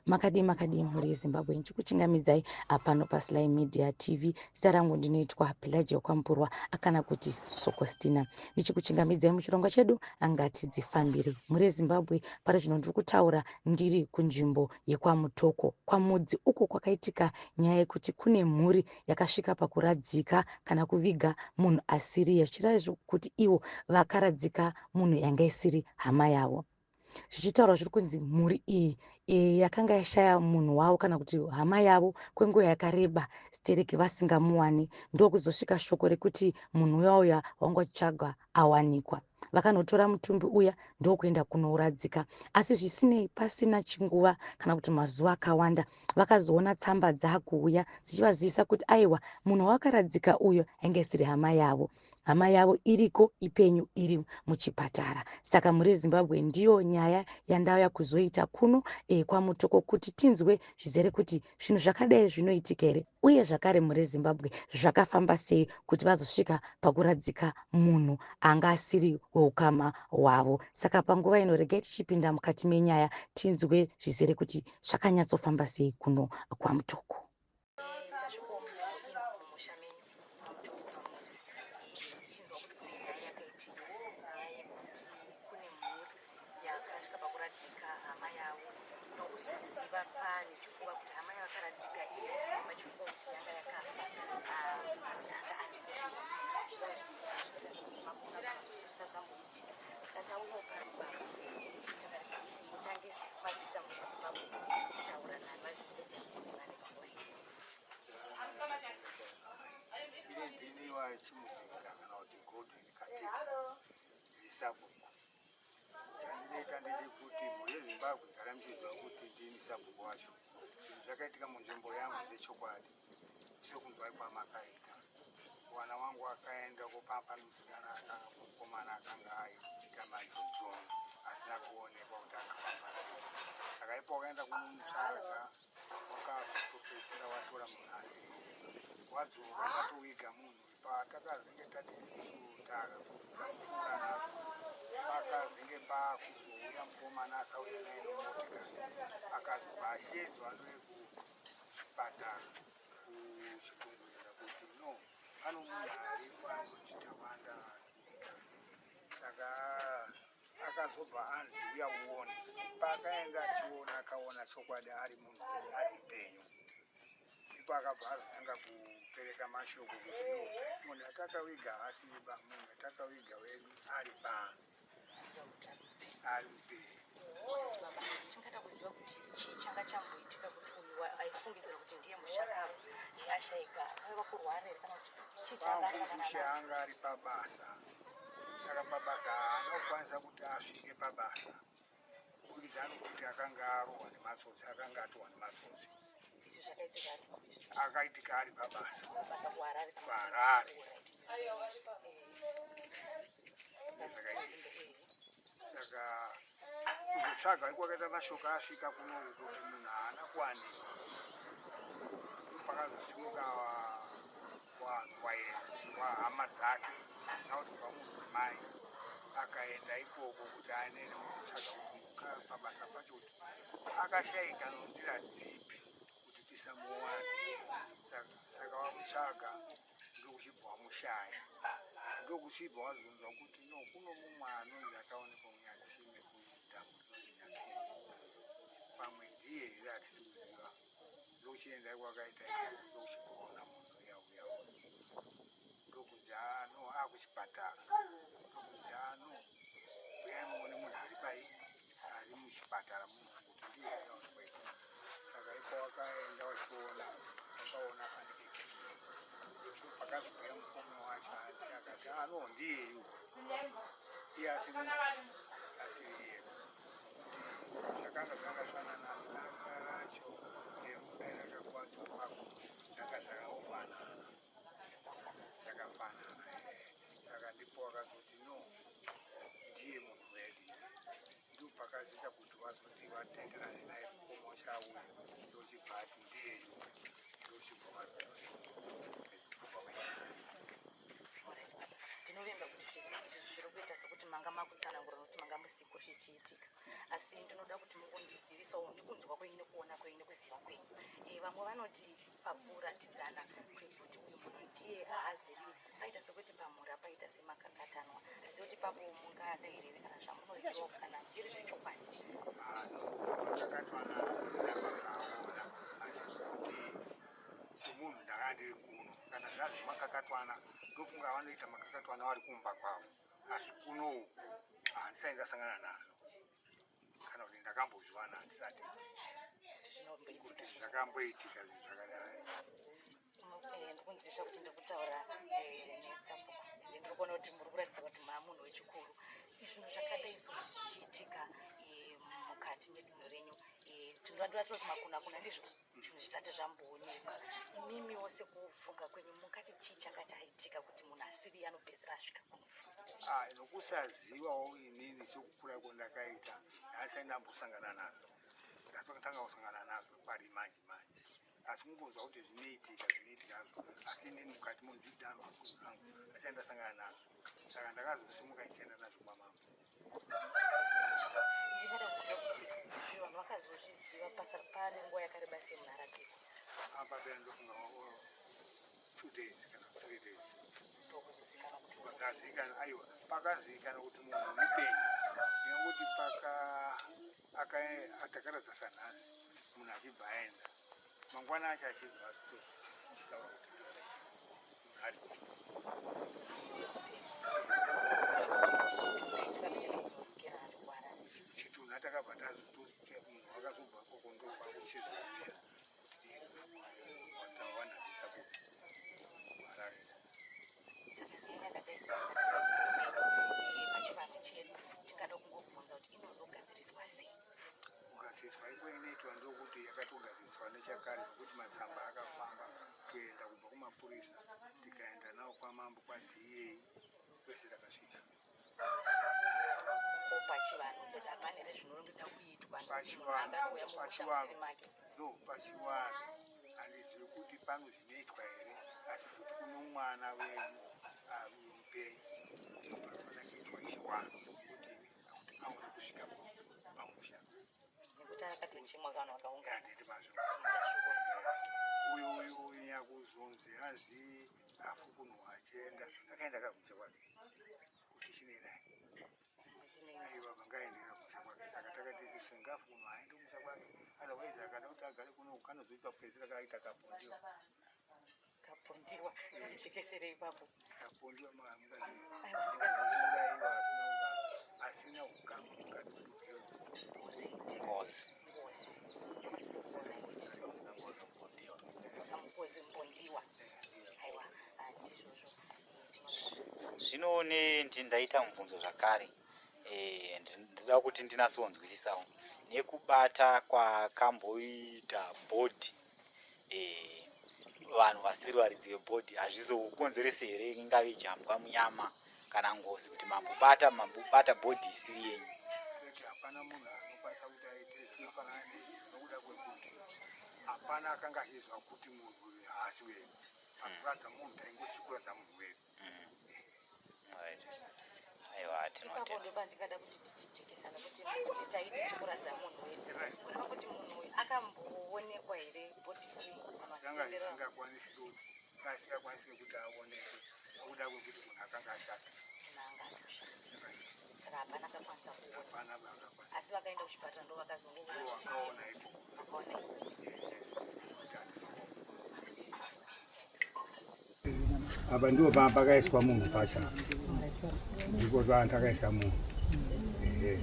Makadii makadii mhuri yeZimbabwe, ndichikuchingamidzai pano paSly Media TV. Zita rangu ndinoitwa Pelagia Kwamburwa kana kuti Sokostina. Ndichikuchingamidzai muchirongwa chedu Ngatidzifambire. Mhuri yeZimbabwe, pari zvino ndiri kutaura ndiri kunzvimbo yekwaMutoko, kwaMudzi uko kwakaitika nyaya yekuti kune mhuri yakasvika pakuradzika kana kuviga munhu asiriye, zvichireva kuti ivo vakaradzika munhu yanga isiri hama yavo. Zvichitaurwa zviri kunzi mhuri iyi yakanga yashaya munhu wavo kana kuti hama yavo kwenguva yakareba stereki vasingamuwani, ndokuzosvika shoko rekuti munhu uya uya wanga uchitsvagwa awanikwa. Vakanotora mutumbi uya ndokuenda kunouradzika, asi zvisinei pasina chinguva kana kuti mazuva akawanda vakazoona tsamba dzakuuya dzichivazivisa kuti aiwa, munhu wakaradzika uyo ainge isiri hama yavo, hama yavo iriko ipenyu, iri muchipatara. Saka mhuri yeZimbabwe, ndiyo nyaya yandauya kuzoita kuno kwaMutoko kuti tinzwe zvizere kuti zvinhu zvakadai zvinoitika here, uye zvakare mhuri yeZimbabwe, zvakafamba sei kuti vazosvika pakuradzika munhu anga asiri weukama hwavo. Saka panguva ino regai tichipinda mukati menyaya tinzwe zvizere kuti zvakanyatsofamba sei kuno kwaMutoko. Tasvikawo muno mumusha menyu paMutoko paMudzi, tichinzwa kuti kune nyaya yakaitika, nyaya yekuti kune mhuri yakasvika pakuradzika hama yavo, ndokuzoziva pane chikuva kuti hama yavakaradzika iyi vachifunga kuti yanga yakafa anga ari mupenyu, zvichireva zvekuti zvinoita sekuti mafunga kuti zvisazvamboitika. Saka tauyawo pano baba takarega kuti mutange mazivisa mhuri Zimbabwe kuti kutaura nani vazive kuti zivane panguva ino. Ini ndini waChimuzinga kana kuti Godwin Katika, ndisabhuku. Chandinoita ndechekuti mhuri yeZimbabwe gara muchiziva kuti ndini sabhuku wacho. Zvinhu zvakaitika munzvimbo yangu zvechokwadi sekunzwai kwamakaita. Mwana wangu akaenda kopamba nemusikana akanga mukomana akanga aita madzodzo asina kuonekwa kuti akafamba sei. Saka ipo wakaenda kunomutsvaga, wakazotopedzisira watora munhu asiri, wadzoka tatowiga munhu. Patakazenge tati isusu takapfuura nazvo, pakazenge pakuzouya mukomana akauya naye nemotikari, akazobva ashedzwa ndoyekuchipatara kuChitungwiza kuti no, pano munhu aripo anonzi Tawanda Nyika. Saka akazobva anzi uya uone. Paakaenda achiona, akaona chokwadi ari munhu ari mupenyu. Ndipo akabva azotanga kupereka mashoko kuti no, munhu atakawiga haasiba, munhu atakawiga wedu ari pano, ari mupenyu. Baba, tingada kuziva kuti chii changa chamboitika kuti uyu aifungidzira kuti ndiye mushakabvu ashayika. Vaiva kurwara here kana kuti chii changa asangana Kushe nacho? Anga ari pabasa, saka pabasa haana kukwanisa kuti asvike pabasa kubudikidza nokuti akanga arohwa nematsotsi, akanga atohwa nematsotsi. Izvi zvakaitika ari kupi izvi? Akaitika ari pabasa. Basa kuHarare kana? KuHarare. Alright. Zvakaitika. Saka kuzotsvaga kwakaita mashoko asvika kunoku kuti munhu haana kuwanikwa, ndopakazosimuka vanhu vaenzi wahama dzake nakuti kubva mudzimai akaenda ikoko kuti aende kutsvaga kuti pabasa pacho kuti akashaika nonzira dzipi kuti tisamuwane. Saka wamutsvaga ndokuchibva wamushaya, ndokuchibva wazonzwa kuti no, kuno mumwe anonzi akaonekwa muNyatsime, kudhamu rinonzi Nyatsime, pamwe ndiye here, hatisi kuziva. Ndokuchienda kwakaita ikoko, ndokuchibva waona munhu uya uya, ndokunzi ano akuchipatara, ndokunzi ano uyai muone munhu ari pai, ari muchipatara muno, kuti ndiye here aonekwa ikoko. Saka ipo wakaenda wachiona, wakaona pane kekiye, ndopakazouya mukoma wacho ati akati ano ndiyeyu, iye asiri asiri iye, kuti zvakanga zvakafanana, saka racho nerunda rakakwadzwa pako zvanga zvakafanana, zvakafanana. Saka ndipo wakazoti no, ndiye munhu wedu. Ndopakazoita kuti vazoti vatenderane naye, mukoma uchauya, ndochibva ati ndiyeyu, ndochibva vazosimudza. Alright, baba. Ndinovimba kuti zvese izvi zviri kuita sekuti manga makutsanangura nokuti manga musiko zvichiitika, asi ndinoda kuti mungondizivisawo. Sekunzwa kwenyu nekuona kwenyu nekuziva kwenyu, vamwe vanoti pakuratidzana kwekuti uyu munhu ndiye haaziri, paita sekuti pamhuri paita semakakatanwa. Asi kuti papo mungadairere kana zvamunoziva kana zviri zvechokwadi? Makakatwana ndapakaona, asi kuti semunhu ndanga ndiri kuno, kana zvazi makakatwana, ndofunga vanoita makakatwana vari kumba kwavo, asi kuno uku handisati ndasangana nazvo kana kuti ndakambozviwana, handisati kuti zvinomboitika. Kuti zvakamboitika zvinhu zvakadai. Ndikunzwisisa kuti ndiri kutaura nesabhuku, ende ndiri kuona kuti muri kuratidza kuti maa munhu wechikuru. Zvinhu zvakadai so zvichiitika mukati medunhu renyu, tingandoratidza kuti makuna kuna ndizvo zvinhu zvisati zvamboonekwa. Imimiwo sekufunga kwenyu, mungati chii changa chaitika kuti munhu asiri anopedzisira asvika kuno? Ah, nokusazivawo inini, sokukura kwandakaita, handisati ndambosangana nazvo. Ndakatanga kusangana nazvo pari manje manje, asi kungonzwa kuti zvinoitika, zvinoitika hazvo, asi inini mukati munzvidambo angu asati ndasangana nazvo, saka ndakazosimuka ndichienda nazvo kwamambo. Ndingada kuziva kuti izvi vanhu vakazozviziva pane nguva yakareba sei munhu aradzikwa? Apa pera ndofunga 2 days kana 3 days. Ndokuzozikanwa kuti Pakazikanwa, aiwa, pakazikanwa kuti munhu mupenyu, nekuti paka atakaradza sanhasi, munhu achibva aenda, mangwana acho achibva atotaura kuti munhu ari Chikanga chakadzokera achigwara. Chitunha takabva tazotoke, munhu wakazobva koko ndokwakuchizouya kuti tawana kuHarare. Saka nyaya yakadai so pachivanhu chedu, tingada kungobvunza kuti inozogadziriswa sei? Kugadziriswa iko inoitwa ndokuti yakatogadziriswa nechakare, nokuti matsamba akafamba kuenda kubva kumapurisa, tikaenda nawo kwamambo, kwaDA, kwese takasvika. Ko pachivanhu pedu hapana here zvinoda kuitwa nekuti munhu akatouya mumusha musiri make? No, pachivanhu handizivi kuti pano zvinoitwa here, asi kuti kuno mwana wedu uyu mupenyu, ndiyo panofanira kuitwa chivanhu kuti aone kusvika pamusha. Nekuti akatochemwa, vanhu vakaungana. Handiti mazvo uyu nyakuzonzi hanzi afukunwa achienda, akaenda kamusha kwake kuti chinei naye. Aiwa, vangaende kamusha kwake. Saka takati isusu ngafukunwa aende kumusha kwake, otherwise akada kuti agare kuno, kanozoitwa kupedzisira kaita kapondiwa. Kapondiwa, tijekeserei ipapo. Kapondiwa. Aiwa, ndingaziva. Mukaiwa asina ukama mukati medunhu. Alright. Ngozi. Ngozi, alright. Ngozi mpondiwa. Kamukozi mpondiwa. Aiwa, ah, ndizvozvo. Tinotenda. Zvino ndaita mubvunzo zvakare. Ndinoda kuti ndinatsonzwisisawo nekubata kwakamboita body, vanhu vasiri varidzi vebody, hazvizokonzeresi here ingave jambwa munyama kana ngozi kuti mambobata body isiri yenyu? Kuti hapana munhu anokwanisa kuti aite zvakafanana nokuda kwekuti hapana akanga achiziva kuti munhu uyu haasi wedu. Pakuradza munhu taingochikuradza munhu wedu. Right. Aiwa, Ipapo tinotenda. Ndopandingada kuti tichijekesana kuti taiti tikuradza munhu wedu, kureva kuti munhu uyu akamboonekwa here body free, vanhu Zvanga vachitenderera? Zvisingakwanisi kuti aonekwe nokuda kwekuti munhu akanga ashata. Munhu anga atoshata, saka hapana akakwanisa kuona? Hapana akakwanisa. Asi vakaenda kuchipatara ndo vakazongoona kuti Vakaona ikoko. Vakaona ikoko. Kuti handisi. Apa ndipo panga pakaiswa munhu pacho, ndipo panga takaisa munhu, ehe.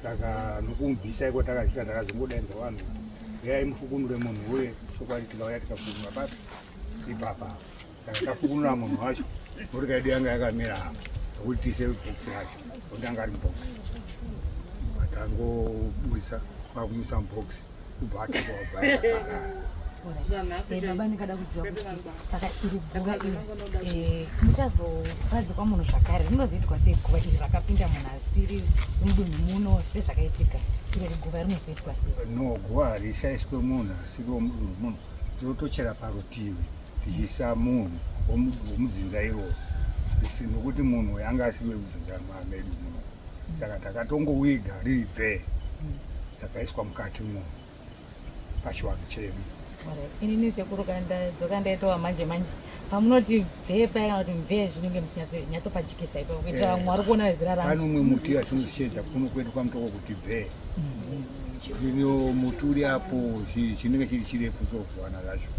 Saka nokumubvisa iko takazvita, takazongodaidza vanhu kuti uyai mufukunure munhu uye. Chokwadi tikauya tikafukunura papi ipapa. Saka tafukunura munhu wacho, motika yedu yanga yakamira apa nokuti tiise bhokisi racho, nokuti anga ari mubhokisi. Tangoburisa, kwakumisa mubhokisi, kubva atobva. Baba, ndingada kuziva kuti saka iri guva iri muchazoradzikwa munhu zvakare, rinozoitwa sei guva iri rakapinda munhu asiri mudunhu muno? Sezvakaitika, iri guva rinozoitwa sei? No, guva harisaiswe munhu asiri womudunhu muno. Tinotochera parutivi tichiisa munhu womudzinza iroro, nokuti munhu uyu anga asiri wemudzinza medu muno. Saka takatongowiga riri bvee, takaiswa mukati munhu. pachivanhu chedu. Inini sekuru kana ndadzoka ndaitova manje manje pamunoti bvee paya kana kuti mvee zvinenge muchinyatsopajikisa ipapo kuitira vamwe vari kuona vezera rangu. Pane umwe muti yatinoshedza kuno kwedu kwaMutoko kuti bvee. Ino muti uri apo chinenge chiri chirefu so zviwana zvacho.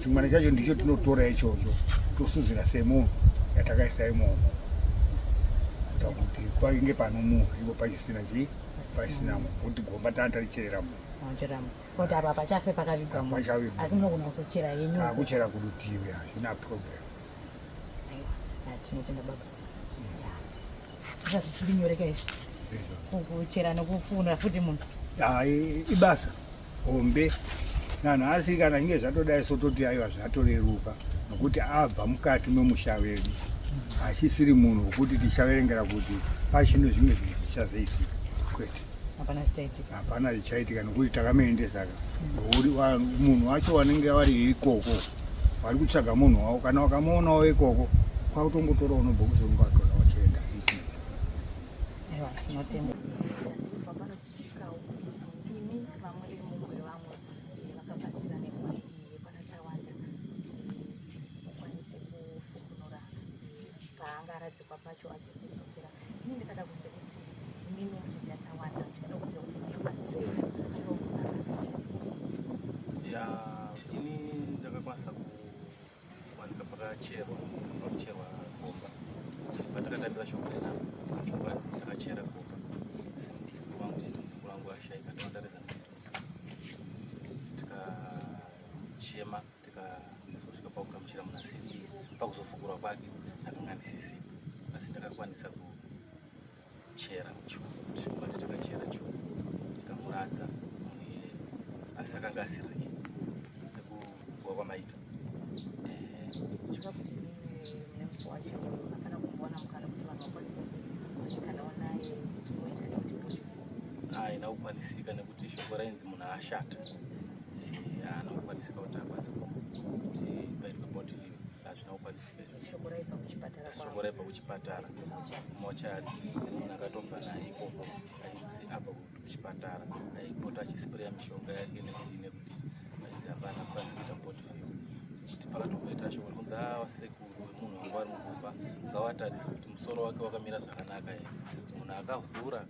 Chimwana chacho ndicho tinotora ichocho tosuzira semunhu yatakaisa imomo. Kuti painge pano munhu ipo pachisina chii pasina munhu kuti gomba tanga taricherera munhu. Kuti apa pachafe pakavigwa munhu asi munogona kuzochera henyu. Takuchera kurutivi hazvina problem. Aiwa tinotenda baba. Zvisiri nyore ka izvi kuchera nekufunura futi munhu. Ibasa hombe nanhasi kana inge zvatodai sototi aiwa zvatoreruka nokuti abva mukati memusha wedu hachisiri munhu wekuti tichaverengera kuti pachine zvimwe zvinhu zvichazoitika kwete. Hapana zvichaitika, hapana zvichaitika nokuti takamuendesa ka munhu wacho wanenge vari ikoko vari kutsvaga munhu wavo kana wakamuonawo ikoko kwakutongotora unobhokisi ungatora wachienda. Aiwa tinotenda. Taziviswa pano tichisvikawo kuti imi vamwe iri mumwe wevamwe vakabatsira nemhuri iyi yekwana Tawanda kuti mukwanise kufukunura paanga aradzikwa pacho achizodzokera. Ini ndikada kuziva kuti imimi muchiziva Tawanda, ndikada kuziva kuti ndiye maziro enyu aiva munhu akaita sei. Ya, ini ndakakwanisa kuwanika pakacherwa pakucherwa gomba kuti patakatambira shoko renhamo chokwadi takachera gomba semuzukuru wangu chiti muzukuru wangu ashaika ndawandareza tikachema tikazosvika pakugamuchira munhu asiri iye pakuzofukurwa kwake ndakanga ndisisipo asi ndakakwanisa kuchera chokwadi takachera churu tikamuradza munhu iyeye asi akanga asiri iye sekuwa kwamaita. Zviva kuti nemusi wacho hapana kumbowana mukana kuti vanhu vakwanise kuonekanawo naye kuti muite kuti body. Haina kukwanisika nekuti shoko rainzi munhu ashata haana kukwanisika kuti akwanise kuti paitwe body view hazvina kukwanisika izvozvo. Shoko raibva kuchipatara. Shoko raibva kuchipatara kumochari munhu akatobva naye ikoko ainzi abva kuchipatara aipota achispreya mishonga yake nekudii nekudii ainzi hapana kukwanisa kuita body view kuti pakatomboita shoko rekunzi aa sekuru wemunhu wanga wari mugomba ngawatarise kuti musoro wake wakamira zvakanaka here munhu akavhura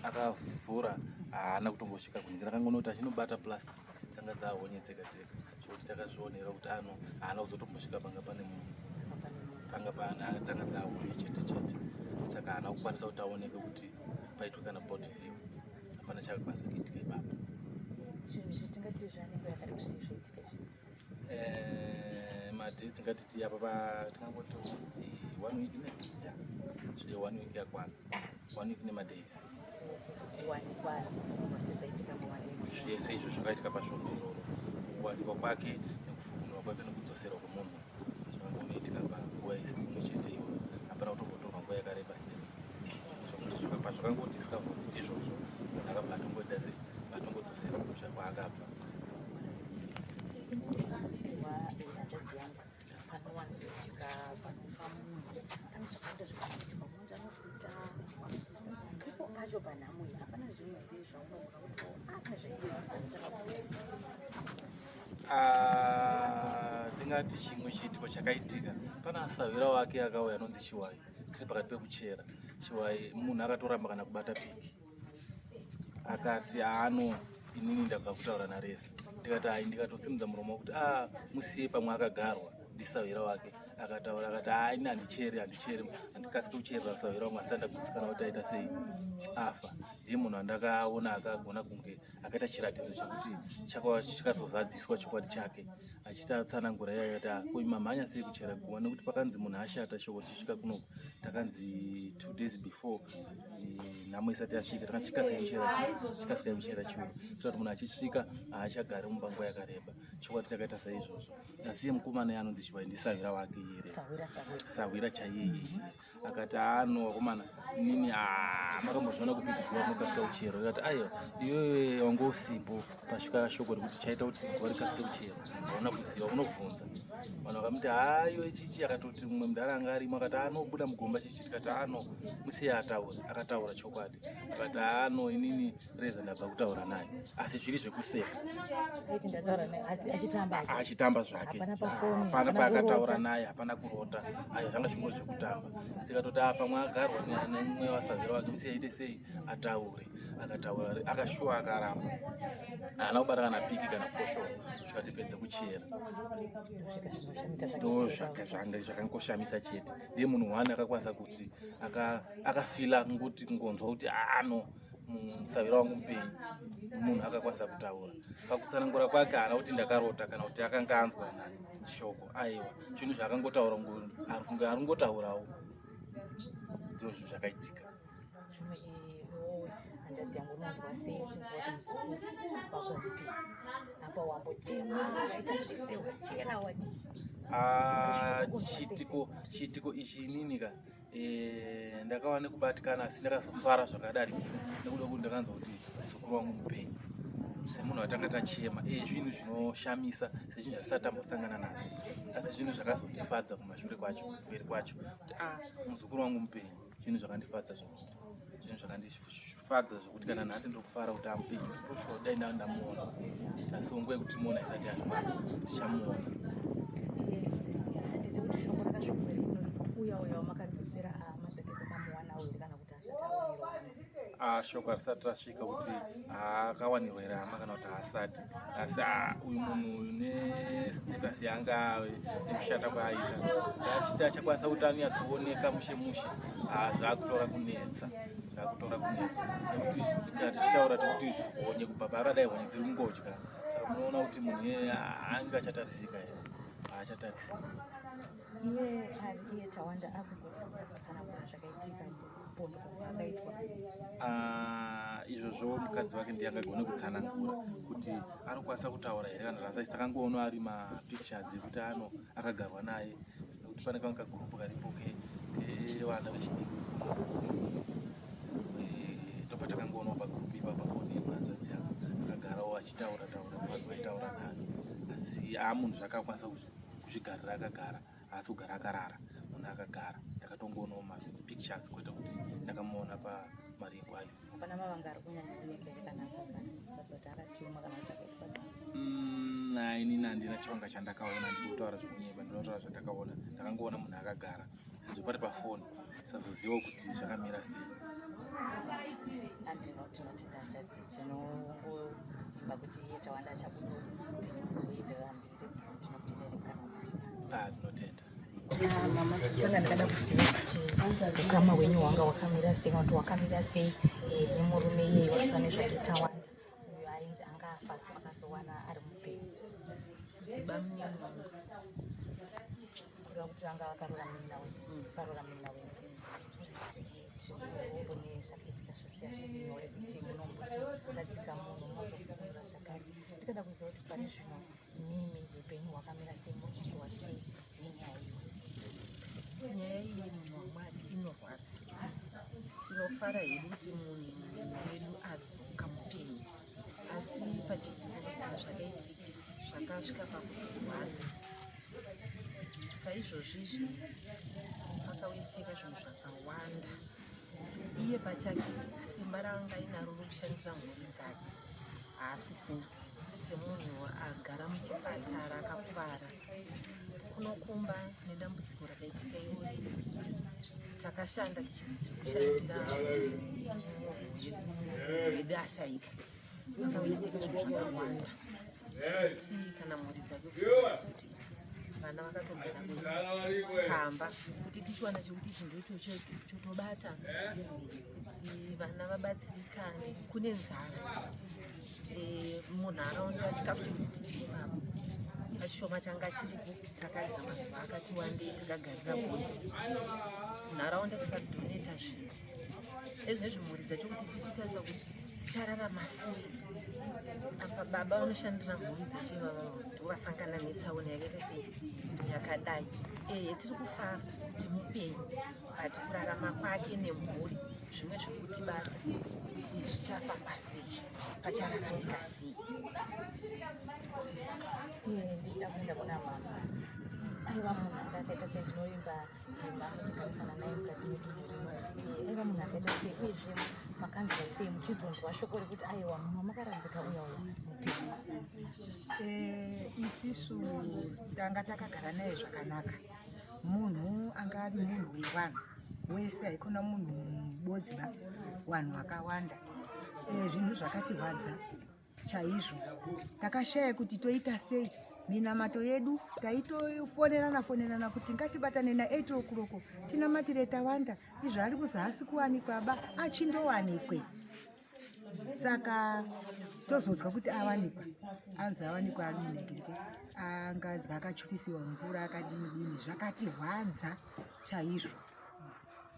akavhura haana kutombosvika kunze rakangonoti achinobata plastic dzanga dzahonye dzega dzega zvekuti takazvionera kuti ano haana kuzotombosvika panga pane munhu panga pana dzanga dzahonye chete chete saka haana kukwanisa kuti aoneke kuti paitwe kana body view hapana chakakwanisa kuitika ipapo. Zvinhu izvi tingati zvanenge yakareba sei zvaitika izvi? Madates ngatiti apa tingangoti 1 week ne yeah zve 1 week yakwana 1 week nemadays kuwanikwa kufukunwa sezvaitika mu 1 week zvese izvo zvakaitika pasvondo iroro kuwanikwa kwake nekufukunwa kwake nekudzoserwa kwemunhu zvakangonoitika panguva imwe chete iyoyo hapana kutombotorwa nguva yakareba sei zvokuti pazvakangodiscover kuti ndizvozvo munhu akabva atongoita sei atongodzoserwa kumusha kwaakabva. Ndinoziva hanzvadzi yangu panowanzoitika panofa munhu pane zvakawanda zvinoitika unonzi anofuta ipo pacho panhamo iyi hapana zvimwe here zvaunoona kuti apa zvaitoitika zvatakakusiya. Ndingati chimwe chiitiko chakaitika pana asahwira wake akauya anonzi Chiwai tiri pakati pekuchera Chiwai munhu akatoramba kana kubata piki akati ano inini ndabva kutaura naresa ndikati hai ndikatosimudza muromo wekuti a musiye pamwe akagarwa ndisahwira wake akataura akati hai ini handicheri handicheri handikasike kucherera sahwira wangu asi andagutsikana kuti aita sei afa ndiye munhu andakaona akagona kunge akaita chiratidzo chekuti chakazozadziswa chokwadi chake achitatsanangura iye akati ko mamhanya sei kuchera guva nekuti pakanzi munhu ashata shoko richisvika kunoku takanzi 2 days before nhamo isati yasvika takanzi chikasikai kuchera churu kuitira kuti munhu achisvika haachagari mumba nguva yakareba chokwadi chakaita saizvozvo asi iye mukomana iye anonzi Chiwai ndisahwira wake iyere sahwira chaiye akati ano vakomana inini makambozviona kupi kuti guva rinokasika kuchera akati aiwa iwewe wanga usipo pasvika shoko rekuti chaita kuti guva rikasike kuchera hauna kuziva unobvunza Vanhu vakamuti hayo chichi, akatoti mumwe mudhara anga arimo akati anobuda mugomba chichi, tikati ano musiye ataure. Akataura chokwadi akati ano inini reza ndabva kutaura naye, asi zviri zvekuseka. Aiti ndataura naye asi achitamba ake. Achitamba zvake. Hapana pafoni, hapana hapana paakataura kurota. Naye hapana kurota, ayo zvanga zvingori zvekutamba. Sikatoti apa mwagarwa nemumwe wasavhira wake, musiye aite sei ataure. Akataura akashuwa, akaramba, haana kubata kana piki kana foshoro kusvika tipedze kuchera. Ndosvika zvinoshamisa Ndo zvakaitika. Zvakangoshamisa chete. Ndiye munhu one akakwanisa kuti akafila ngokuti kungonzwa kuti ano musavira wangu mupenyu. Munhu akakwanisa kutaura pakutsanangura kwake, haana kuti ndakarota kana kuti akanga anzwa nani shoko, aiwa. Zvinhu zvaakangotaura ari kunge ari kungotaurawo, ndizvo zvinhu zvakaitika. Zvimwe iwowe hanzvadzi yangu unonzwa sei uchinzwa kuti muzukuru wako mupenyu, apa wambochema, waita zvese, wachera, wadii? Ah, chiitiko ichi inini ka ndakava nekubatikana, asi ndakazofara zvakadarikira nekuda kuti ndakanzwa kuti muzukuru wangu mupenyu. Semunhu watanga tachema, zvinhu zvinoshamisa, sezvinhu zvatisati tambosangana nazvo, asi zvinhu zvakazondifadza kumashure kwacho, mberi kwacho, kuti a muzukuru wangu mupenyu. Zvinhu zvakandifadza zvokuti, zvinhu zvakandifadza zvokuti kana nhasi ndiri kufara kuti amupenyu. Toshuwa dai ndamuona, asi nguva yekuti timuona isati yasvika, tichamuona. Handizivi kuti shoko rakasvika here kuno rekuti uya uya wamakadzosera hama dzake dzakamuwanawo here, kana kuti asati awanirwa hama? Ah, shoko harisati rasvika kuti akawanirwa here hama kana kuti haasati, asi uyu munhu uyu nestatus yanga ave nekushata kwaaita, achiti achakwanisa kuti anonyatsooneka mushe mushe, zvakutora kunetsa, zvakutora kunetsa, nekuti kana tichitaura tikuti honye kubva paakadai, honye dziri kungodya. Saka munoona kuti munhu iyeye ange achatarisika here? Haachatarisika. Iye ari iye Tawanda akugotsanangura zvakaitika, kupondwa kwaakaitwa? Ah, izvozvo mukadzi wake ndiye angagone kutsanangura kuti anokwanisa kutaura here kana rasa. Takangoona ari mapictures ekuti ano akagarwa naye, nekuti pane kamwe kagurupu karipo kevana vechidiki, ndopatakangoonawo pagurupu ipa pafoni yemanzvadzi yangu akagarawo achitaura taura nevanhu vaitaura naye, asi aamunhu zvakakwanisa kuzvigarira akagara, haasi kugara akarara, munhu akagara. Ndakatongoonawo mapictures, kwete kuti ndakamuona pamaringo ayo. Hapana mavanga ari kunyanya kuoneka here kana akagara kuratidza kuti akatemwa kana kuti akaitwa sei? Inini handina chivanga chandakaona. Ndiri kutaura zvekunyeba, ndinoda kutaura zvandakaona. Ndakangoona munhu akagara, sezvo pari pafoni sazozivawo kuti zvakamira sei. Andino tinotenda hanzvadzi, tinongoimba kuti iye Tawanda achabuda upenyu huenderera mberi. Tinokutenda nemukana wamatipa. Ah, tinotenda. Mama, chekutanga ndakada kuziva kuti ukama hwenyu hwanga hwakamira sei, kana kuti hwakamira sei nemurume iyeye waitwa nezvake Tawanda uyo ainzi anga afa asi vakazowana ari mupenyu? Dzibamunini wangu. Kureva kuti vanga vakarora munin'ina wenyu, vakarora munin'ina wenyu. Tinombone zvakaitika zvose hazvizi nyore kuti munomboti radzika munhu mozofunga zvakare. Ndikada kuziva kuti pari zvino mimi upenyu hwakamira sei, muri kunzwa sei nenyaya iyoyo? Nyaya iyi, munhu waMwari, inorwadza. Tinofara hedu kuti munhu wedu adzoka mupenyu, asi pachiitiko zvakaitika zvakasvika pakutirwadza. Saizvozvi izvi pakawistika zvinhu zvakawanda. Iye pachake simba raanga inaro rokushandira mhuri dzake haasisina, semunhu agara muchipatara akakuvara kunokumba nedambudziko rakaitika irori. Takashanda tichiti tiri kushandira munhu wedu ashaika. Pakawistika zvinhu zvakawanda zvekuti kana mhuri dzake kuti vana vakatogara pamba kuti tichiwana chekuti ichi ndocho chotobata kuti vana vabatsirikane. Kune nzara munharaunda, chikafu chekuti tidye ipapo pachishoma changa chiripo takadya mazuva akati wandei takagarira body. Munharaunda takadhoneta zvinhu ezvinezvi, mhuri dzacho kuti tichitarisa kuti dzichararama sei. Apa baba vanoshandira mhuri dzacho ivava ndovasangana netsaona yakaita sei, yakadai. Ehe, tiri kufara kuti mupenyu, but kurarama kwake nemhuri zvimwe zvekutibata kuti zvichafamba sei, pachararamika sei. Iye ndichida kuenda kuna mama. Aiva munhu anga akaita sei? Ndinovimba mamuchigarisana naye mukati medunhu rino. Aiva munhu akaita sei? Uyezve makanzwa sei muchizonzwa shoko rekuti aiwa munhu wamakaradzika uya uya mupenyu? Isisu tanga takagara naye zvakanaka. Munhu anga ari munhu wevanhu wese, haikona munhu mubodzi ba, vanhu vakawanda. Zvinhu zvakatirwadza chaizvo, takashaya kuti toita sei. Minamato yedu taitofonerana fonerana kuti ngatibatane na8 o'clock tinamatire tawanda. Izvo ari kuzi haasi kuwanikwa ba, achindowanikwe. Saka tozonzwa kuti awanikwa, anzi awanikwa ari munhengirike, angazi akachutisiwa mvura, akadini dini. Zvakatirwadza chaizvo.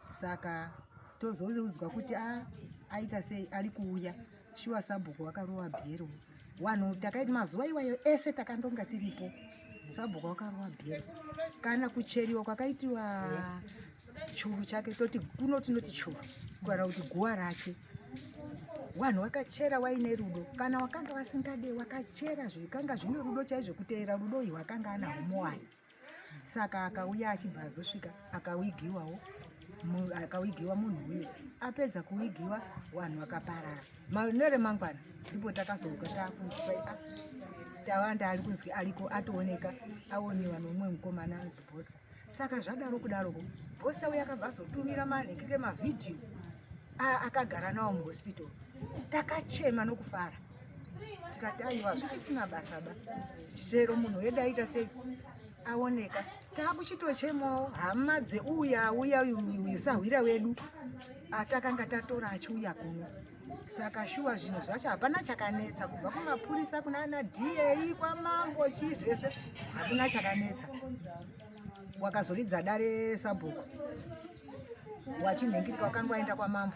Saka tozoudzwa kuti a aita sei, ari kuuya. Shuwa sabhuku wakarova bhero. Vanhu takaita mazuva iwayo ese takandonga tiripo. Sabhuku wakarova bhero, kana kucheriwa kwakaitiwa churu chake, toti kuno tinoti churu kana kuti guwa rache. Vanhu vakachera waine rudo, kana wakanga vasingade wakachera zvikanga zvine rudo chaizvo, kuteera rudo ihwo akanga anahwo muwani. Saka akauya achibva azosvika akawigiwawo, akawigiwa munhu uye. Apedza kuwigiwa, vanhu vakaparara. Neremangwana ndipo takazonzwa takunzi ah, Tawanda ari kunzi ariko, atooneka, aoniwa nomumwe mukomana anzi Bhosa. Saka zvadaro kudaroko, Bhosa uye akabva azotumira manhengeke mavhidhiyo akagara nawo muhospital. Takachema nokufara, tikati aiwa, zvisisina basa ba, chero munhu wedu aita sei, aoneka. Taakuchitochemawo hama dzeuya uya uyu sahwira wedu atakanga tatora achiuya kuno. Saka shuwa zvinhu zvacho hapana chakanetsa, kubva kumapurisa, kuna ana DA, kwamambo, chii zvese, hakuna chakanetsa. Wakazoridza dare sabhuku wachinhengirika, wakanga waenda kwamambo.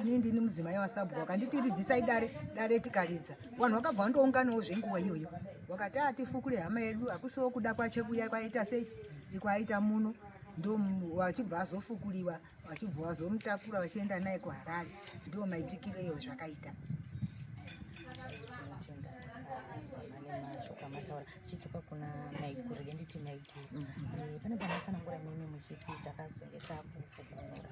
Ini ndini mudzimai wasabhuku, wakanditi ridzisai dare. Dare tikaridza, vanhu vakabva vandounganawo zvenguva iyoyo. Wakati atifukure hama yedu, hakusiwo kuda kwache kuya kwaita sei ikwaita muno. Ndo wachibva azofukuliwa, vachibva vazomutakura vachienda naye kuHarare. Ndo maitikiro iyo zvakaita. Tinotenda mashoko amataura. Tichidzoka kuna maiguru, rege nditi maiguru, pane pamatsanangura mimi muchiti takazonge takufukunura.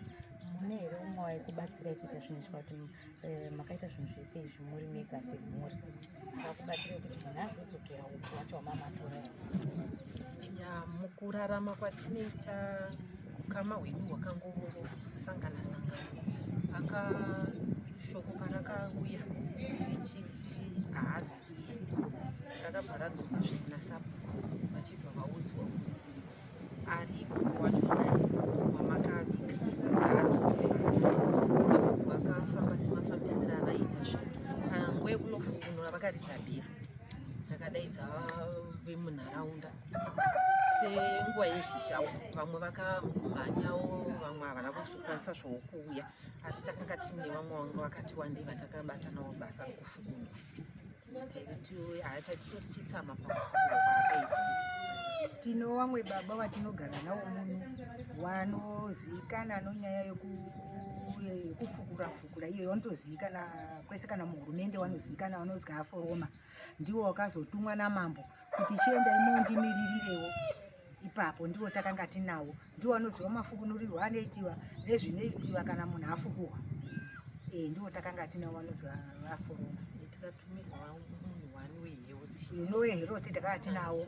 Mune here umwe waikubatsirai kuita zvinhu izvi, kuti makaita zvinhu zvese izvi muri mega semhuri? Akakubatsirai kuti munhu azodzokera uku wacho wamamatora? Ya, mukurarama kwatinoita, ukama hwedu hwakangosangana sangana. Aka shoko parakauya richiti haasi iye, rakabva radzoka zvekuna sabhuku, vachibva vaudzwa kunzi ariko wachona wamakaviga, ngaadzoke. Sabhuku vakafamba semafambisiro avaiita zvinhu. Panguva yekunofukunura vakaridza bhero, rakadaidza vemunharaunda senguva yezhizha. Vamwe vakamhanyawo, vamwe havana kuzokwanisa zvavo kuuya, asi takanga tiine vamwe vanga vakati wandei vatakabata navo basa rekufukunura. Taiti tosichitsama pakufukunura kwaakaita. Tino vamwe baba vatinogara navo muno, vanozivikana nonyaya yekufukura fukura iyo. Vanotozivikana kwese, kana muhurumende vanozivikana, vanonzi aforoma. Ndiwo wakazotumwa namambo kuti chiendai mundimiriririrewo ipapo. Ndiwo takanga tinawo, ndiwo vanoziva mafukunurirwo anoitiwa nezvinoitiwa kana munhu afukuhwa. Ndiwo takanga tinawo, vanonzi vaforoma. Tikatumirwa munhu wani wehealth. Nowehealth takanga tinawo.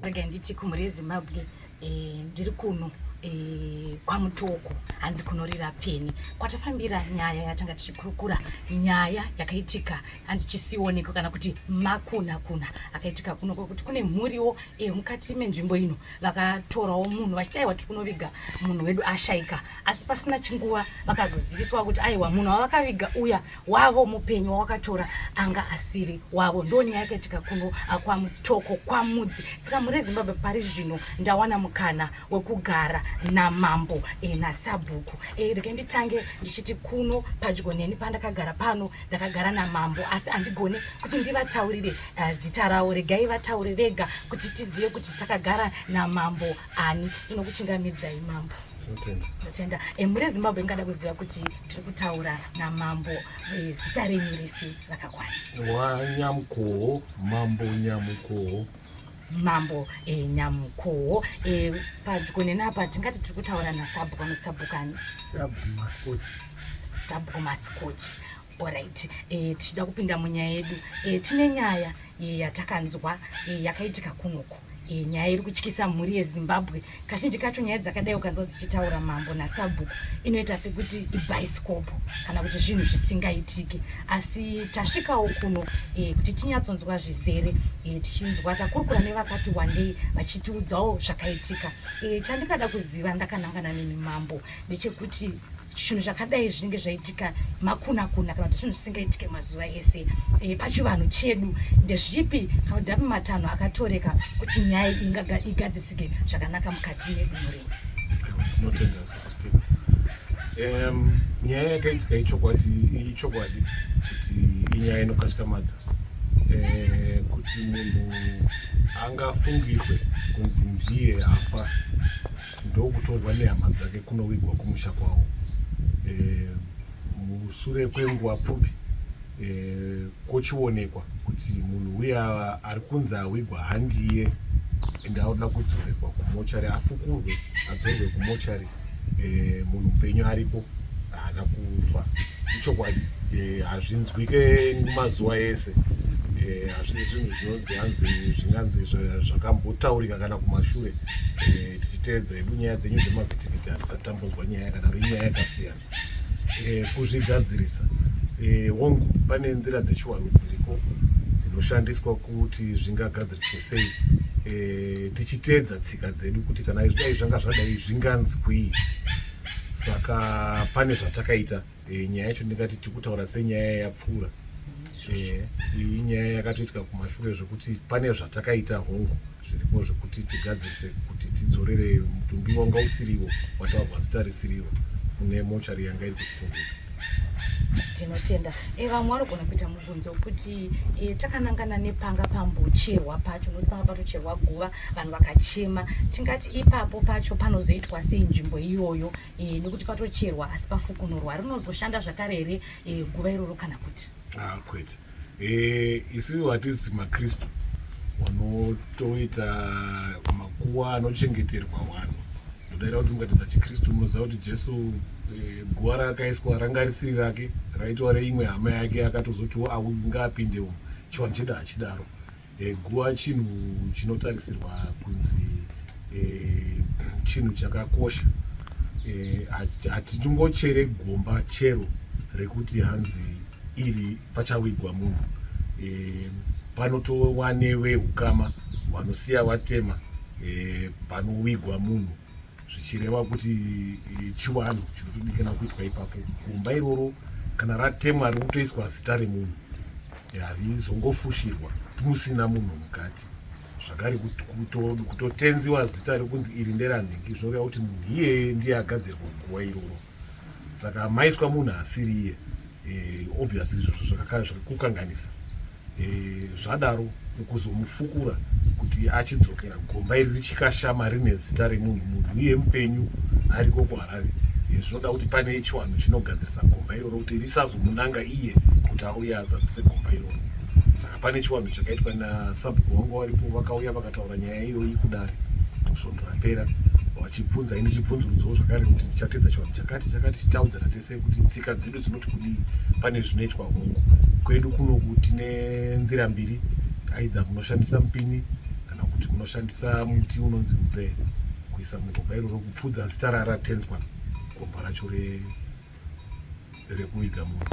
Rega nditi kumhuri yeZimbabwe, ndiri kuno kwaMutoko, hanzi kunorira pfeni, kwatafambira nyaya yatanga tichikurukura, nyaya yakaitika, hanzi chisioneko kana kuti makuna kuna akaitika kuno, kwekuti kune mhuriwo mukati menzvimbo ino vakatorawo munhu vachiti aiwa, tiri kunoviga munhu wedu ashaika. Asi pasina chinguva vakazoziviswa kuti aiwa, munhu wavakaviga uya wavo mupenyu, wawakatora anga asiri wavo. Ndo nyaya yakaitika kuno kwaMutoko, kwaMudzi. Saka mhuri yeZimbabwe, pari zvino ndawana mukana wekugara namambo nasabhuku. Rege nditange ndichiti kuno padyo neni pandakagara pano, ndakagara namambo, asi handigone kuti ndivataurire zita ravo. Regai vataure vega kuti tizive kuti takagara namambo ani. Tinokuchingamidzai, mambo. Ndotenda. Mhuri yeZimbabwe ingada kuziva kuti tiri kutaura namambo, zita renyu rese rakakwana? WaNyamukoho, Mambo Nyamukoho. Mambo e, Nyamukoho e, padyo nenapa tingati tiri kutaura nasabhuku anosabhukani sabhuku Masikochi. Alright, e, tichida kupinda munyaya yedu e, tine nyaya e, yatakanzwa e, yakaitika kunoku e, nyaya iri kutyisa mhuri yeZimbabwe. Kazhinji kacho nyaya dzakadai ukanzwa dzichitaura mambo nasabhuku inoita sekuti ibhaisikopo kana kuti zvinhu zvisingaitiki, asi tasvikawo kuno e, kuti tinyatsonzwa zvizere e, tichinzwa takurukura nevakati wandei vachitiudzawo zvakaitika. E, chandingada kuziva ndakanangana nemi mambo ndechekuti zvinhu zvakadai zvinenge zvaitika makuna kuna kana kuti zvinhu zvisingaitike mazuva ese e, pachivanhu chedu ndezvipi kana kuti ndapi matanho akatoreka kuti nyaya iyi igadzirisike zvakanaka mukati medunhu renyu? Tinotenda, Sokostina. Nyaya yakaitika ichokwadi, ichokwadi kuti inyaya inokatyamadza kuti munhu angafungirwe kunzi ndiye afa, ndokutorwa nehama dzake kunowigwa kumusha kwavo. Musure kwenguva pfupi kochionekwa kuti munhu uya ari kunzi awigwa handiye, ende anoda kudzorekwa kumochari, afukurwe adzorwe kumochari. Munhu mupenyu ariko, haana kufa. Ichokwadi hazvinzwike mazuva ese. Hazvisi zvinhu zvinonzi hanzi zvinganzi zvakambotaurika kana kumashure. Tichiteedza hedu nyaya dzenyu dzemavhitivhiti, hatisati tambonzwa nyaya yakadaro. Inyaya yakasiyana. Kuzvigadzirisa, hongu, pane nzira dzechiwanhu dziriko dzinoshandiswa kuti zvingagadziriswe sei, tichiteedza tsika dzedu kuti kana dai zvanga zvadai zvinganzwii. Saka pane zvatakaita. Nyaya yacho ndingati tikutaura senyaya yapfuura. Iyi nyaya yakatoitika kumashure, zvekuti pane zvatakaita, hongu, zviripo zvekuti tigadzirise kuti tidzorere mutumbi wanga usiriwo, wataurwa zita risiriro, kune mochari yanga iri kuChitungwiza. Tinotenda. Vamwe vanogona kuita mubvunzo wekuti takanangana nepanga pambocherwa pacho, nokuti panga patocherwa guva, vanhu vakachema. Tingati ipapo pacho panozoitwa sei nzvimbo iyoyo, nekuti patocherwa asi pafukunurwa, rinozoshanda zvakare here guva iroro kana kuti? Ah, kwete. Isu hatisi maKristu vanotoita makuva anochengeterwa vanhu. Ndodaira kuti mukatidza chiKristu, munoziva kuti Jesu, guva raakaiswa ranga risiri rake, raitwa reimwe hama yake, akatozotiwo au ngaapinde umu. Chivanhu chedu hachidaro. Guva chinhu chinotarisirwa kunzi chinhu chakakosha. Hatingochere gomba chero rekuti hanzi iri pachawigwa munhu. Panotowa neveukama vanosiya vatema panowigwa munhu, zvichireva kuti chivanhu chinotodikana kuitwa ipapo, gomba iroro kana ratemwa riri kutoiswa zita remunhu, harizongofushirwa musina munhu mukati. Zvakare kutotenziwa zita rekunzi iri nderanhingi, zvinoreva kuti munhu iyeye ndiye agadzirwa guva iroro. Saka maiswa munhu asiri iye, obviously izvozvo zvakakukanganisa. Zvadaro kuzomufukura kuti achidzokera, gomba iri richikashama rine zita remunhu, munhu iye mupenyu ariko kuHarare. Zvinoda kuti pane chiwanhu chinogadzirisa gomba iroro kuti risazomunanga iye kuti auye azadzise gomba iroro. Saka pane chiwanhu chakaitwa nasabhuku wangu varipo, vakauya vakataura nyaya iyoyi kudare svondo rapera, vachibvunza ini chibvunzurudzowo zvakare kuti tichatedza chivanhu chakati chakati, tichitaudzana tese kuti tsika dzedu dzinoti kudii pane zvinoitwa. Hongu, kwedu kunoku tine nzira mbiri, aidha munoshandisa mupini kana kuti munoshandisa muti unonzi mubvee kuisa mugomba iroro, kupfudza zita raratenzwa gomba racho rekuviga munhu.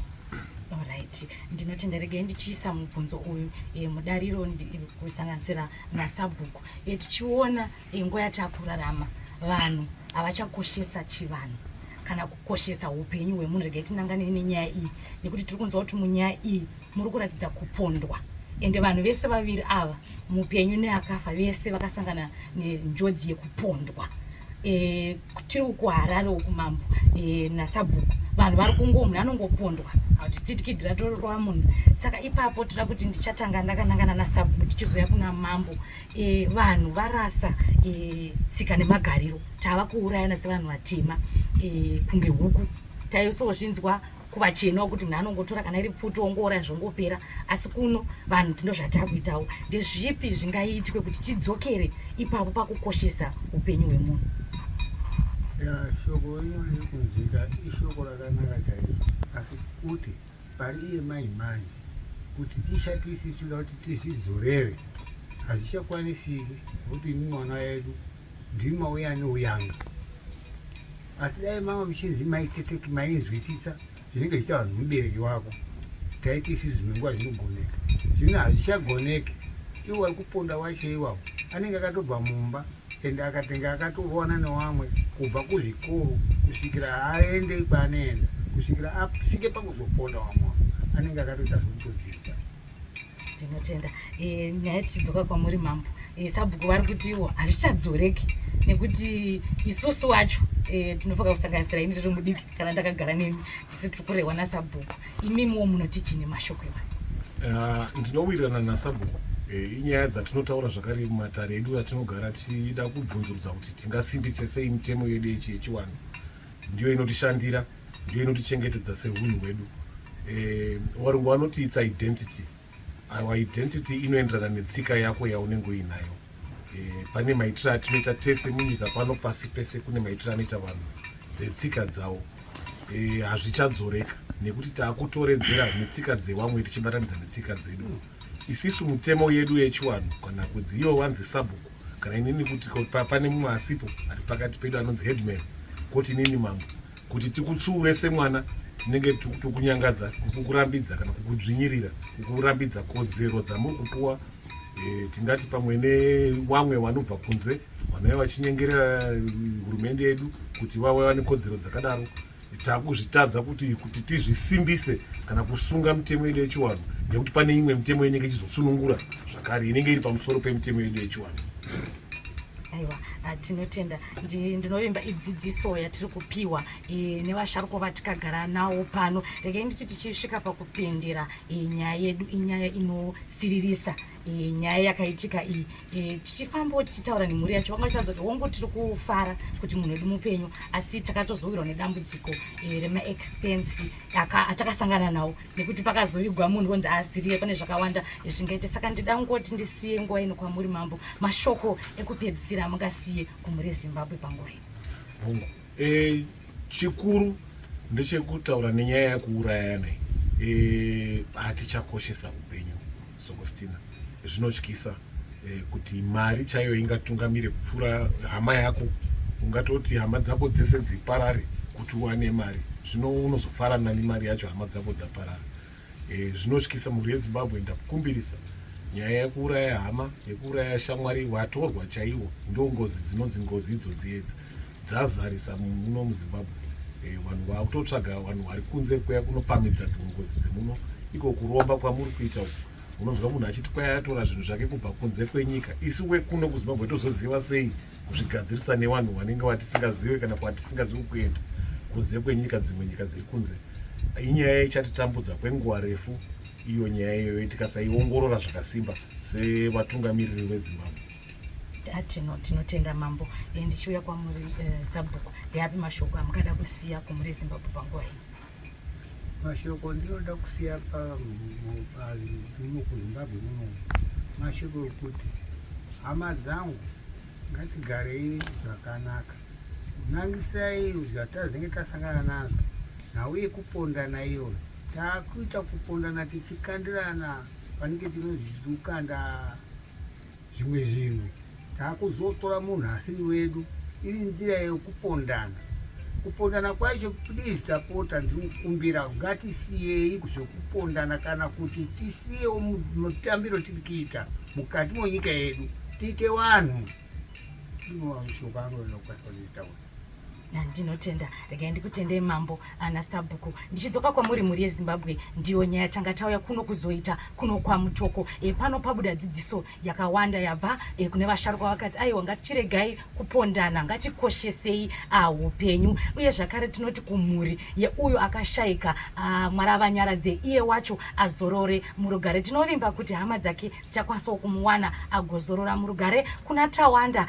Alright, ndinotenda. Regai ndichiisa mubvunzo uyu mudariro kusanganisira nasabhuku. Tichiona nguva yatakurarama, vanhu havachakoshesa chivanhu kana kukoshesa upenyu hwemunhu. Regai tinangane nenyaya iyi, nekuti tiri kunzwa kuti munyaya iyi muri kuratidza kupondwa, ende vanhu vese vaviri ava, mupenyu neakafa, vese vakasangana nenjodzi yekupondwa. Tiri kuHarare uku, mambo nasabhuku, vanhu vari kungo munhu anongopondwa, hatisitikidhira torova munhu. Saka ipapo toda kuti ndichatanga ndakanangana nasabhuku, tichizoya kuna mambo. Vanhu varasa tsika nemagariro, tava kuurayana sevanhu vatema kunge huku. Taisozvinzwa. kuvachena kuti munhu anongotora kana iri pfuti ongouraya zvongopera asi kuno vanhu tino zvatakuitawo ndezvipi zvingaitwe kuti tidzokere ipapo pakukoshesa upenyu hwemunhu ya shoko iro riri kunzwika ishoko rakanaka chaizvo asi kuti pari iye mai manje kuti tishatisi tinoda kuti tizvidzorere hazvichakwanisiki nokuti imi mwana yedu ndimi mauya neuyanga asi dai mama muchinzi maiteteki mainzwisisa zvinenge zvichitaura nomubereki wako taiti isi zvimwe nguva zvinogoneka zvino hazvichagoneki iwo wari kuponda wacho iwawo anenge akatobva mumba ende akatenga akatoona newamwe kubva kuzvikoro kusvikira aende kwaanoenda kusvikira asvike pakuzoponda wamwe anenge akatoita zvekutodzidza Ndinotenda. E, nyaya tichidzoka kwamuri mambo. E, sabhuku vari kutiwo hazvichadzoreki nekuti isusu wacho e, tinofanira kusanganisira ini ndiri mudiki kana ndakagara nemi tisi tiri kurehwa nasabhuku. Imimiwo munoti chii nemashoko iwayo? Ndinowirirana nasabhuku. Inyaya dzatinotaura zvakare mumatare edu atinogara tichida kubvunzurudza kuti tingasimbise sei mitemo yedu yechivanhu. Ndiyo inotishandira, ndiyo inotichengetedza sehunhu hwedu. Varungu vanoti it's identity. Our identity inoenderana netsika yako yaunenge uinayo. Pane maitiro atinoita tese munyika pano pasi pese kune maitiro anoita vanhu dzetsika dzavo. Hazvichadzoreka nekuti taakutoredzera netsika dzevamwe tichibatanidza netsika dzedu. Isisu mutemo yedu yechiwanhu kana kudzi ivo vanzi sabhuku kana inini kuti pane mumwe asipo ari pakati pedu anonzi headman koti inini mambo kuti tikutsuure semwana tinenge tikukunyangadza kukurambidza kana kukudzvinyirira kukurambidza kodzero dzamuri kupuwa. Tingati pamwe nevamwe vanobva kunze vanouya vachinyengerera hurumende yedu kuti vave vane kodzero dzakadaro. Takuzvitadza kuti tizvisimbise kana kusunga mitemo yedu yechiwanhu nekuti pane imwe mitemo inenge ichizosunungura zvakare inenge iri pamusoro pemitemo yedu yechiwanhu. Aiwa, tinotenda. Ndinovimba idzidziso yatiri kupiwa nevasharukwa vatikagara nawo pano. Regai nditi tichisvika pakupendera nyaya yedu, inyaya inosiririsa, nyaya yakaitika iyi. Tichifambawo tichitaura nemhuri yacho vanga vachitaridza kuti hongu tiri kufara kuti munhu wedu mupenyu, asi takatozowirwa nedambudziko remaexpense atakasangana nawo nekuti pakazoigwa munhu onzi asiriye, pane zvakawanda zvingaite. Saka ndida ngoti ndisiye nguva ino kwamuri mambo, mashoko ekupedzisira mungasiye kumhuri yeZimbabwe panguva ino. Hongu, chikuru ndechekutaura nenyaya yekuurayana iyi. Hatichakoshesa upenyu Sokostina. Zvinotyisa kuti mari chaiyo ingatungamire kupfuura hama yako. Ungatoti hama dzako dzese dziparare kuti uwane mari, zvino unozofara nani mari yacho hama dzako dzaparara. Zvinotyisa mhuri yeZimbabwe. Ndakukumbirisa nyaya yekuuraya hama, yekuuraya shamwari, vatorwa chaiwo ndo ngozi dzinonzi ngozi idzodzi edzi dzazarisa muno muZimbabwe. Vanhu vakutotsvaga vanhu vari kunze kuya kunopamhidza dzimwe ngozi dzemuno. Iko kuromba kwamuri kuita uku, unonzwa munhu achiti kwai atora zvinhu zvake kubva kunze kwenyika, isu wekuno kuZimbabwe tozoziva sei kuzvigadzirisa nevanhu vanenge vatisingazive kana kwatisingazivi kuenda kunze kwenyika, dzimwe nyika dziri kunze. Inyaya ichatitambudza kwenguva refu iyo nyaya iyoyo tikasaiongorora zvakasimba sevatungamiriri veZimbabwe. Tinotenda mambo. Ndichiuya kwamuri sabhuku, ndeapi mashoko amungada kusiya kumhuri yeZimbabwe panguva iyi? Mashoko ndinoda kusiya muno kuZimbabwe muno, mashoko ekuti hama dzangu ngatigarei zvakanaka, nangisai zvatazenge tasangana nazvo. Nhau yekupondana iyoyo takuita kupondana tichikandirana panenge tinozvikanda zvimwe zvinhu, takuzotora munhu asiri wedu, iri nzira yekupondana. Kupondana kwacho, please, tapota, ndinokumbira ngatisiyei zvekupondana kana kuti tisiyewo mutambiro tiri kuita mukati mwenyika yedu, tiite vanhu. Ndinoshoko angu inotaura. Ndinotenda. Regai ndikutendei mambo ana sabhuku. Ndichidzoka kwamuri mhuri yeZimbabwe, ndiyo nyaya tanga tauya kuno kuzoita kuno kwaMutoko. Pano pabuda dzidziso yakawanda yabva kune vasharukwa vakati aiwa ngatichiregai kupondana, ngatikoshesei upenyu. Uye zvakare tinoti kumhuri yeuyo akashaika, Mwari avanyaradze, iye wacho azorore murugare. Tinovimba kuti hama dzake dzichakwanisawo kumuwana agozorora murugare. Kuna Tawanda,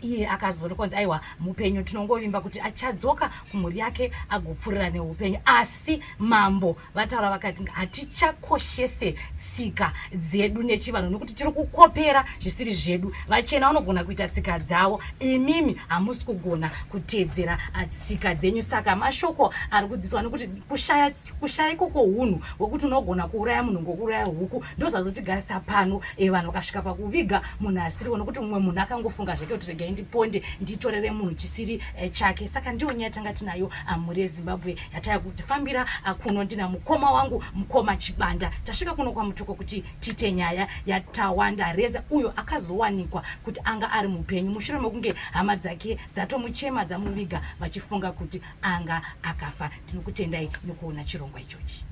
iye akazoonekwa kunzi aiwa mupenyu, tinongovimba kuti kuti achadzoka kumhuri yake agopfurira neupenyu. Asi mambo vataura vakati hatichakoshese tsika dzedu nechivanhu nekuti tiri kukopera zvisiri zvedu. Vachena vanogona kuita tsika dzavo, imimi hamusi kugona kuteedzera tsika dzenyu. Saka mashoko ari kudzidziswa nekuti kushaya kushaya ikoko hunhu hwekuti unogona kuuraya munhu ngokuuraya huku ndozvazotigarisa pano. Vanhu vakasvika pakuviga munhu asiriwo nokuti mumwe munhu akangofunga zvake kuti regai ndiponde nditorere munhu chisiri chake. Saka ndiyo nyaya tanga tinayo mhuri yeZimbabwe yataya kutifambira kuno. Ndina mukoma wangu, mukoma Chibanda. Tasvika kuno kwaMutoko kuti tiite nyaya yaTawanda Reza, uyo akazowanikwa kuti anga ari mupenyu mushure mekunge hama dzake dzatomuchema, dzamuviga vachifunga kuti anga akafa. Tinokutendai nekuona chirongwa ichochi.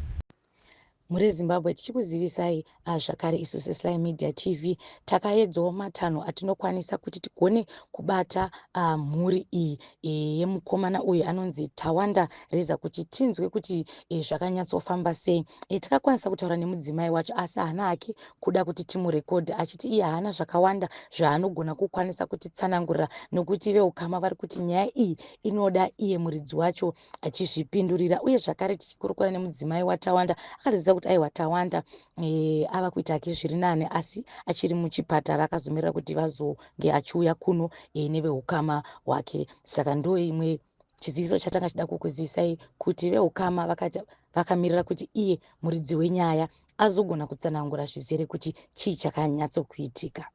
Mhuri yeZimbabwe, tichikuzivisai zvakare isu seSly Media TV takaedzawo matanho atinokwanisa kuti tigone kubata mhuri iyi yemukomana uyu anonzi Tawanda Reza kuti tinzwe kuti zvakanyatsofamba sei. Takakwanisa kutaura nemudzimai wacho, asi haana hake kuda kuti timurekodhe, achiti iye haana zvakawanda zvaanogona kukwanisa kutitsanangurira nokuti veukama vari kuti nyaya iyi inoda iye muridzi wacho achizvipindurira. Uye zvakare tichikurukura nemudzimai waTawanda, akatiziva kuti aiwa, Tawanda ava kuita hake zviri nane, asi achiri muchipatara, akazomirira kuti vazonge achiuya kuno neveukama hwake. Saka ndo imwe chiziviso chatanga chida kukuzivisai kuti veukama vakati vakamirira kuti iye muridzi wenyaya azogona kutsanangura zvizere kuti chii chakanyatsokuitika.